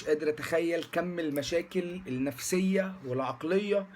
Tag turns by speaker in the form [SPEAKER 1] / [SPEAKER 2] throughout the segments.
[SPEAKER 1] قادر اتخيل كم المشاكل النفسية والعقلية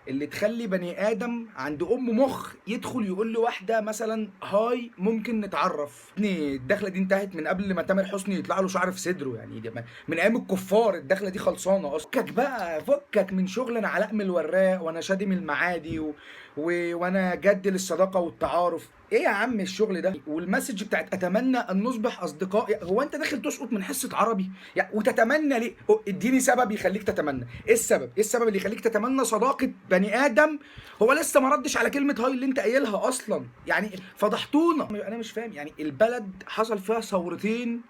[SPEAKER 1] اللي تخلي بني ادم عند ام مخ يدخل يقول لواحدة مثلا hi ممكن نتعرف. ابني الدخلة دي انتهت من قبل ما تامر حسني يطلع له شعر في صدره، يعني دي من ايام الكفار الدخلة دي خلصانه اصلا. فكك بقى، فكك من شغل انا علاء من الوراق وانا شادي من المعادي وانا جد للصداقه والتعارف. ايه يا عم الشغل ده؟ وال message بتاعت اتمنى ان نصبح اصدقاء، هو انت داخل تسقط من حصة عربي يعني؟ وتتمنى ليه؟ اديني سبب يخليك تتمنى. ايه السبب؟ ايه السبب اللي يخليك تتمنى صداقه بني ادم هو لسه ما ردش على كلمة hi اللي انت قايلها اصلا؟ يعني فضحتونا. انا مش فاهم، يعني البلد حصل فيها ثورتين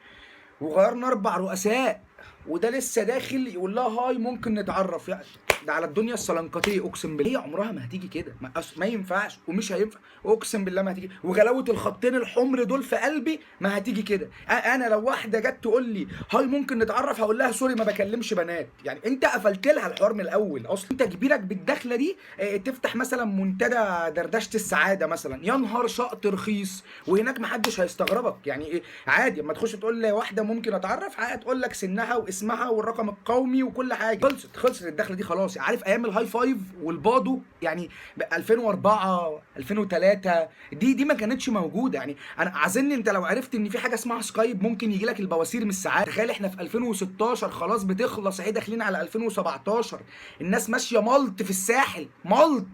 [SPEAKER 1] وغيرنا 4 رؤساء، وده لسه داخل يقول لها hi ممكن نتعرف. يعني ده على الدنيا السلنكتيه، اقسم بالله هي عمرها ما هتيجي كده. ما ينفعش ومش هينفع، اقسم بالله ما هتيجي. وغلاوه الخطين الحمر دول في قلبي ما هتيجي كده. انا لو واحدة جت تقول لي hi ممكن نتعرف هقول لها sorry ما بكلمش بنات. يعني انت قفلت لها الحوار من الاول اصلا. انت كبيرك بالدخله دي تفتح مثلا منتدى دردشة السعادة مثلا، يا نهار شقط رخيص، وهناك ما حدش هيستغربك. يعني ايه عادي اما تخش تقول لواحدة ممكن اتعرف، هتقول لك سنها واسمها والرقم القومي وكل حاجة. خلصت الدخلة دي خلاص. عارف ايام الهاي فايف والبادو، يعني 2004 2003 دي ما كانتش موجودة. يعني انا عايزين، انت لو عرفت ان في حاجة اسمها سكايب ممكن يجي لك البواسير من الساعات. تخيل احنا في 2016 خلاص بتخلص اهي، داخلين على 2017، الناس ماشية ملط في الساحل ملط،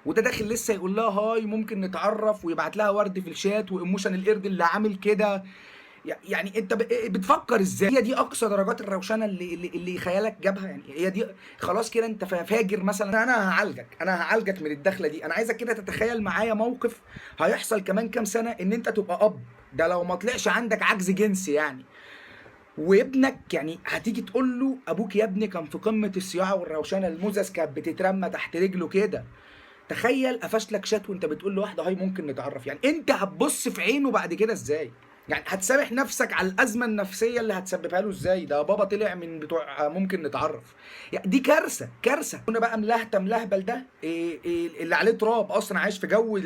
[SPEAKER 1] وده داخل لسه يقول لها hi ممكن نتعرف ويبعت لها ورد في الشات و emotion القرد اللي عامل كده. يعني انت بتفكر ازاي؟ هي دي اقصى درجات الروشنه اللي خيالك جابها؟ يعني هي دي خلاص كده انت فاجر مثلا. انا هعالجك من الدخلة دي. انا عايزك كده تتخيل معايا موقف هيحصل كمان كام سنة، ان انت تبقى اب، ده لو ما طلعش عندك عجز جنسي يعني، وابنك يعني هتيجي تقول له ابوك يا ابني كان في قمة الصياعه والروشنه، المزز كانت بتترمى تحت رجله كده. تخيل قفش لك شات وانت بتقول لواحدة hi ممكن نتعرف، يعني انت هتبص في عينه بعد كده ازاي؟ يعني هتسامح نفسك على الازمة النفسية اللي هتسببها له ازاي؟ ده بابا طلع من بتوع ممكن نتعرف. يعني دي كارثة، كارثة. كنا بقى ملهتم لهبل ده إيه اللي عليه تراب اصلا، عايش في جو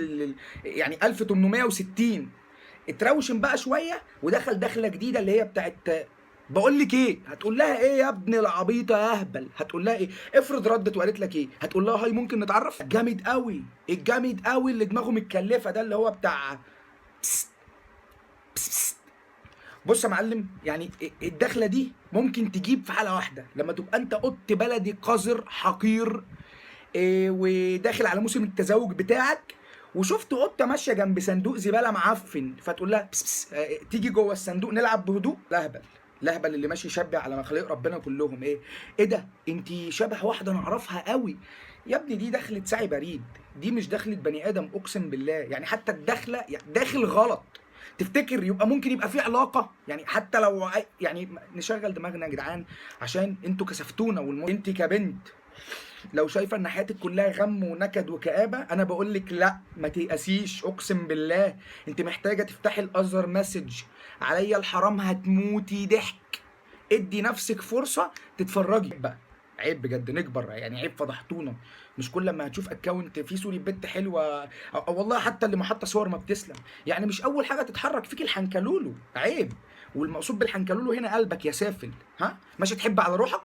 [SPEAKER 1] يعني 1860. اتروشن بقى شوية ودخل دخله جديدة اللي هي بتاعت بقول لك ايه. هتقول لها ايه يا ابن العبيطه يا اهبل؟ هتقول لها ايه؟ افرض ردت وقالت لك ايه؟ هتقول لها hi ممكن نتعرف؟ جامد قوي، الجامد قوي اللي دماغه متكلفه ده اللي هو بتاع بس بس بس. بص يا معلم، يعني الدخلة دي ممكن تجيب في حاله واحدة، لما تبقى انت قط بلدي قذر حقير، وداخل على موسم التزاوج بتاعك، وشفت قطة ماشية جنب صندوق زبالة معفن، فتقول لها بس بس، تيجي جوه الصندوق نلعب بهدوء. لهبل، لهبل اللي ماشي يشبه على مخاليق ربنا كلهم. ايه ده؟ انت شبه واحدة نعرفها قوي يا ابني. دي دخلة سعي بريد، دي مش دخلة بني ادم اقسم بالله. يعني حتى الدخلة يعني داخل غلط. تفتكر يبقى ممكن يبقى في علاقة؟ يعني حتى لو يعني نشغل دماغنا يا جدعان، عشان انتوا كسفتونا. انت كبنت لو شايفه ان حياتك كلها غم ونكد وكآبه، انا بقول لك لا، ما تيأسيش اقسم بالله. انت محتاجه تفتحي ال other message، عليا الحرام هتموتي ضحك. ادي نفسك فرصة تتفرجي بقى. عيب بجد نكبر، يعني عيب فضحتونا. مش كل لما هتشوف account فيه صوره بنت حلوة أو والله حتى اللي محطة صور ما بتسلم، يعني مش اول حاجة تتحرك فيك الحنكلولو. عيب. والمقصود بالحنكلولو هنا قلبك يا سافل. ها ماشي تحب على روحك.